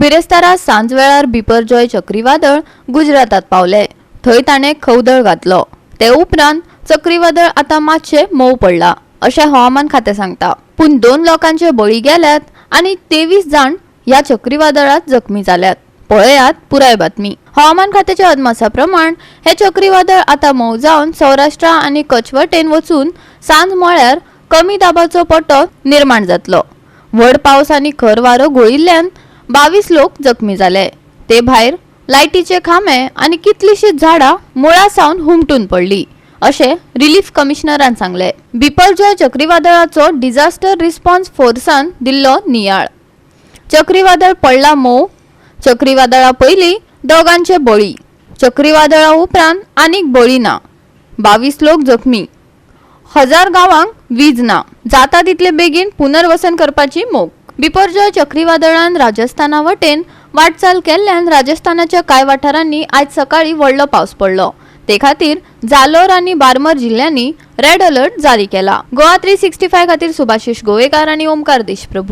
बिरेस्तारा सांजवेळार बिपरजॉय चक्रीवादळ गुजरातात पावले. थंय ताणें खवदळ घातलो. ते उपरांत चक्रीवादळ आतां मातशें मोव पडला अशें हवामान खातें सांगता. पूण 2 लोकांचे बळी गेल्यात आनी 23 जाण ह्या चक्रीवादळात जखमी जाल्यात. पळयात पुराय बातमी. हवामान खात्याच्या अदमासा प्रमाण हे चक्रीवादळ आतां मोव जावन सौराष्ट्र आनी कच्छ वटेन वचून सांज म्हळ्यार कमी दाबाचो पट्टो निर्माण जातलो. व्हड पावस आनी खर वारो घोळिल्ल्यान 22 लोक जखमी जाले. ते भायर लायटीचे खांबे आनी कितलीशींच झाडां मुळा सावन हुमटून पडली अशें रिलीफ कमिशनरान सांगलें. बिपरजॉय चक्रीवादळाचो डिझास्टर रिस्पॉन्स फोर्सान दिल्लो नियाळ. चक्रीवादळ पडला मोव. चक्रीवादळा पयलीं दोगांचे बळी, चक्रीवादळा उपरांत आनीक बळी ना. 22 लोक जखमी, 1000 गांवांक वीज ना. जाता तितले बेगीन पुनर्वसन करपाची मोख. बिपरजॉय चक्रीवादळान राजस्थाना वटेन वाटचाल केल्ल्यान राजस्थानाच्या कांय वाठारांनी आयज सकाळीं व्हडलो पावस पडलो. ते खातीर जालोर आनी बारमर जिल्ल्यांनी रेड अलर्ट जारी केला. गोवा 365 खातीर सुभाषिश गोवेकार आनी ओमकार देशप्रभू.